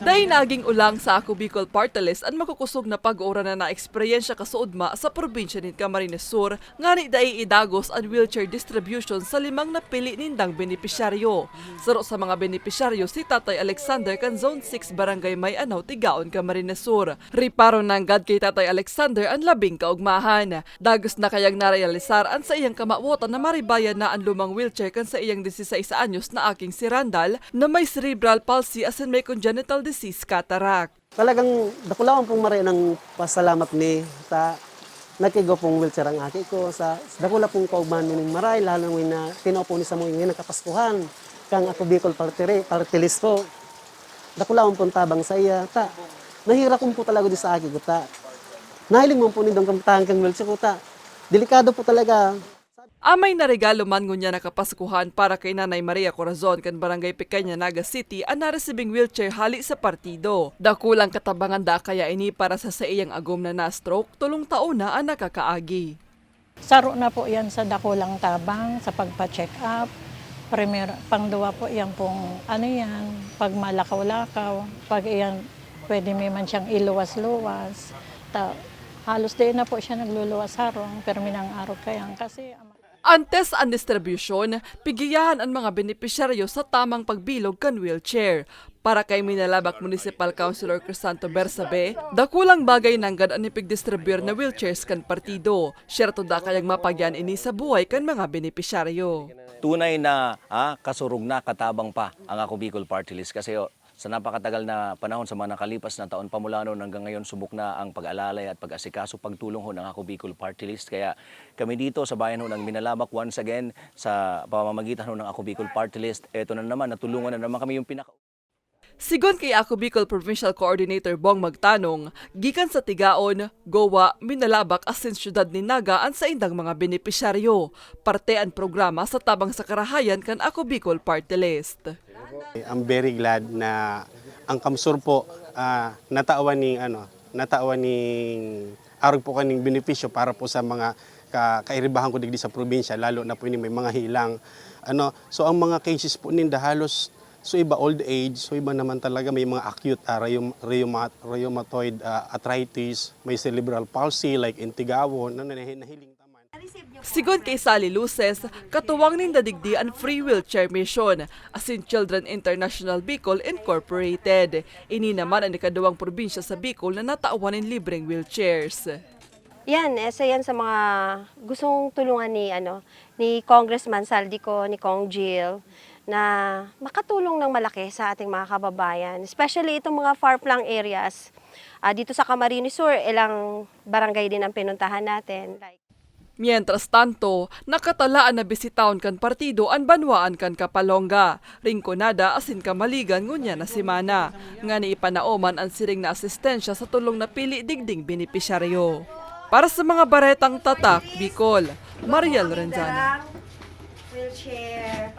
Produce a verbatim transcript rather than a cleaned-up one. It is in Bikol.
Dai naging olang sa Ako Bicol Party List an makukosog na pag-uran na naeksperyensya kasuodma sa probinsya nin Camarines Sur, ngani dai idagos an wheelchair distribution sa limang napili nindang benepisyaryo. Saro sa mga benepisyaryo si Tatay Alexander kan Zone six, Barangay May Anaw, Tigaon, Camarines Sur. Reparo nanggad ki Tatay Alexander an labing kaogmahan. Dagos na kayang narealisar an saiyang kamawotan na maribayan na an lumang wheelchair kan saiyang dieciséis anyos na aking si Randall, na may cerebral palsy asin may congenital disease, cataract. Talagang dakulaon pong maray ang pasalamat mi ta nagkaigwa pong wheelchair ang aki ko. Sa, sa dakula pong kaugmahan mi ning maray, lalo na ngayon na tinao po ni Samoy ngayon ang Kapaskuhan, kang Ako Bicol Party Re-, Party List po. Dakulaon pong tabang sa iya. Ta, nahirapan po talaga di sa aki ko, ta. Nahiling mo po nindong kamtahan kang wheelchair ko, ta. Delikado po talaga. Amay na regalo man ngunyan na Kapaskuhan para kay Nanay Maria Corazon kan Barangay Pequeña, Naga City, an naresibing wheelchair hali sa partido. Dakulang katabangan da kaya ini para sa saiyang agom na na-stroke, tolong taon na an nakakaagi. Saro na po yan sa dakulang tabang, sa pagpa-check up. Primer-, pangduwa po yan pong, ano yan, pag malakaw-lakaw, pag iyan, pwede may man siyang iluwas-luwas. Ta-, halos di na po siya nagluluwas harong, pero minang arog kayan kasi Antes an distribusyon, pigiyahan an mga benepisyaryo sa tamang pagbilog kan wheelchair. Para kay Minalabac Municipal Councilor Crisanto Bersabe, dakulang bagay nanggad an ipigdistribuyar na wheelchairs kan partido. Syerto da kayang mapagian ini sa buhay kan mga benepisyaryo. Tunay na, ah, kasurog na, katabang pa ang Ako Bicol Party List kasi, oh, sa napakatagal na panahon, sa mga nakalipas na taon, pamulanon hanggang ngayon, subok na ang pag-alalay at pag-asikaso, pagtulong ho ng Ako Bicol Party List. Kaya kami dito sa bayan ho ng Minalabac, once again, sa pamamagitan ho ng Ako Bicol Party List, eto na naman, natulungan na naman kami yung pinaka- Sigon kay Ako Bicol Provincial Coordinator Bong Magtanong, gikan sa Tigaon, Goa, Minalabac asin siyudad nin Naga an saindang mga benepisyaryo. Parte an programa sa tabang sa karahayan kan Ako Bicol Party List. I'm very glad na ang Kamsur po, ah, natawan ning, ano, natawan ning arog po kaning benepisyo para po sa mga ka-, kairibahan ko digdi sa probinsya, lalo na po ini may mga hilang. Ano, so ang mga cases po ninda halos, so iba old age, so iba naman talaga may mga acute, ah, rheum-, rheumat-, rheumatoid, ah, arthritis, may cerebral palsy like in Tigaon, ano, nahi-, nahiling taman. Sigon kay Sally Luces, katuwang ninda digdi an Free Wheelchair Mission, asin Children International Bicol Incorporated. Ini naman an ikaduwang probinsya sa Bicol na natawan nin libreng wheelchairs. Yan, isa yan sa mga gustong tulungan ni, ano, ni Congressman Zaldy Co, ni Cong Jil, na makatulong ng malaki sa ating mga kababayan, especially itong mga far-flung areas. Ah, dito sa Camarines Sur, ilang barangay din ang pinuntahan natin, like Mientras tanto, nakatalaan na bisitahon kan partido an banwaan kan Kapalonga, Rinconada asin Camaligan ngunyan na semana, ngani ipanaoman an siring na asistensya sa tolong napili digding benepisyaryo. Para sa mga baretang Tatak Bicol, Maria Lorenzana. Wheelchair.